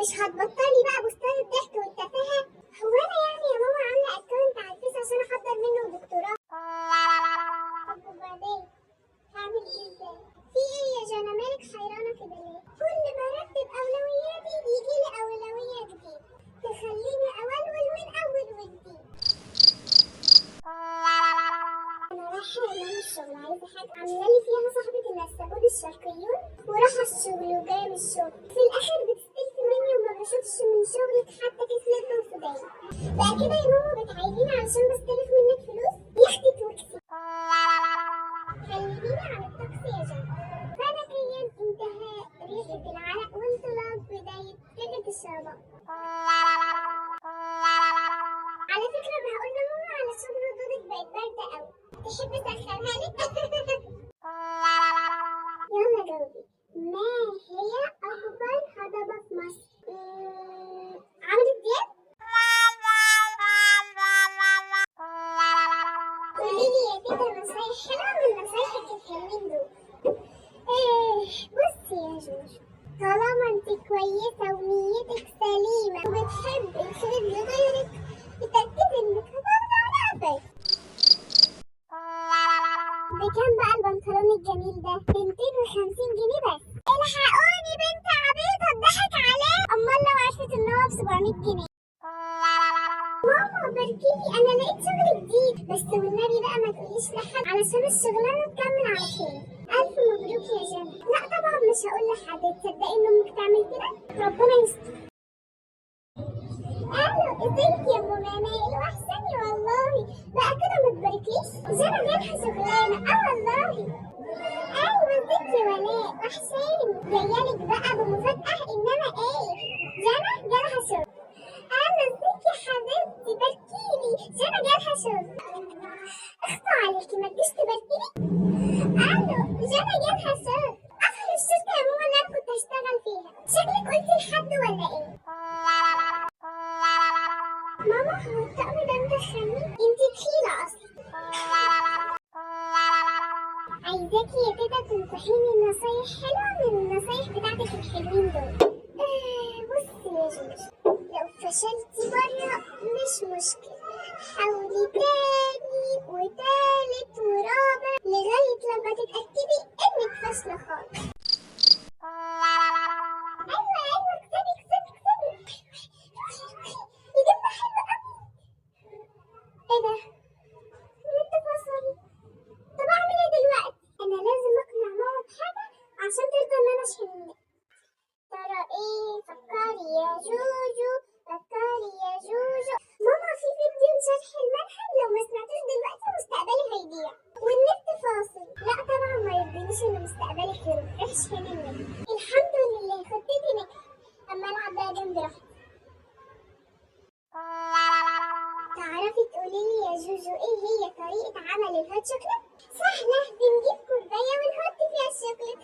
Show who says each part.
Speaker 1: مش هتبطلي بقى بوستات الضحك والتفاهه؟ هو انا يعني يا ماما عامله account على الفيس عشان احضر منه دكتوراه؟ طب وبعدين هعمل ايه ازاي؟ في ايه يا جنى مالك حيرانه كده ليه؟ كل ما ارتب اولوياتي يجيلي اولوية جديدة تخليني اولول من اول وجديد. انا رايحة اعمل الشغل، عايزه حاجة؟ عامله لي فيها صاحبه النسابون الشرقيون، ورايحه الشغل وجاية من الشغل، في الاخر بتستلفي مني وما بشوفش من شغلك حتى كيس لب وسوداني. بقى كده يا ماما بتعايريني علشان بستلف منك فلوس؟ يا اختي توكسي. كلميني عن الطقس يا جنى. فلكيا انتهاء ريحه العرق وانطلاق بداية ريحه الشربات. على فكرة انا هقول لماما علشان ردودك بقت باردة قوي، تحب اسخنها لك؟ يلا جاوبي، ما هي اكبر هضبة في مصر؟ عمرو دياب؟ قوليلي يا تيتا نصايح حلوة من نصايحك الحلوين دول. ايه بصي يا جوجو، طالما انت كويسة ونيتك سليمة وبتحبي الخير لغيرك، اتأكدي انك هتاخدي على قفاك. بكام بقى البنطلون الجميل ده؟ ب 250 جنيه بس. الحقوني بنت عبيطة اتضحك عليه، امال لو عرفت ان هو ب 700 جنيه. ماما باركيلي انا لقيت شغل جديد، بس والنبي بقى ما تقوليش لحد علشان الشغلانة تكمل على خير. الف مبروك يا جنى. لا طبعا مش هقول لحد، تصدقي ان امك تعمل كده؟ ربنا يستر. الو ازيك يا ام منال؟ وحشاني والله. بقى كده ما تباركليش؟ جنى جالها شغلانة. اه والله. ايوه ازيك يا ولاء؟ وحشاني. جايالك بقى بمفاجاه، انما ايه؟ جنى جالها شغل. اهلا ازيك يا حبيبتي؟ باركيلي، جنى جالها شغل. اخطى عليكي ما تجيش تباركيلي؟ الو جنى جالها شغل. قفلوا الشركة يا ماما اللي انا كنت هشتغل فيها. شكلك قلتي لحد ولا ايه؟ ماما هو الطقم ده مدخلني؟ انتي تخينة اصلا. عايزاكي يا تيتا تنصحيني نصايح حلوة من النصايح بتاعتك الحلوين دول. بصي يا جوجو، لو فشلتي مرة مش مشكلة، حاولي تاني وتالت ورابع لغاية لما تتأكدي انك فاشلة خالص. ايوه ايوه اكسبي اكسبي اكسبي، روحي روحي الجبنة حلوة قوي. ايه ده؟ النت فصل. طب اعمل ايه دلوقتي؟ انا لازم اقنع ماما بحاجة عشان ترضى ان انا اشحن النت. ترى ايه؟ فكري يا جوجو، فكري يا جوجو. ماما في فيديو شرح المنهج لو ما سمعتوش دلوقتي مستقبلي هيضيع والنت فاصل. لا طبعا ما يرضينيش ان مستقبلي يروح، روحي اشحني النت. الحمد لله خطتي نجحت. اما العب بقى جنب راحتي. تعرفي تقولي لي يا جوجو ايه هي طريقة عمل ال hot chocolate؟ سهلة، بنجيب كوباية ونحط فيها الشوكليت.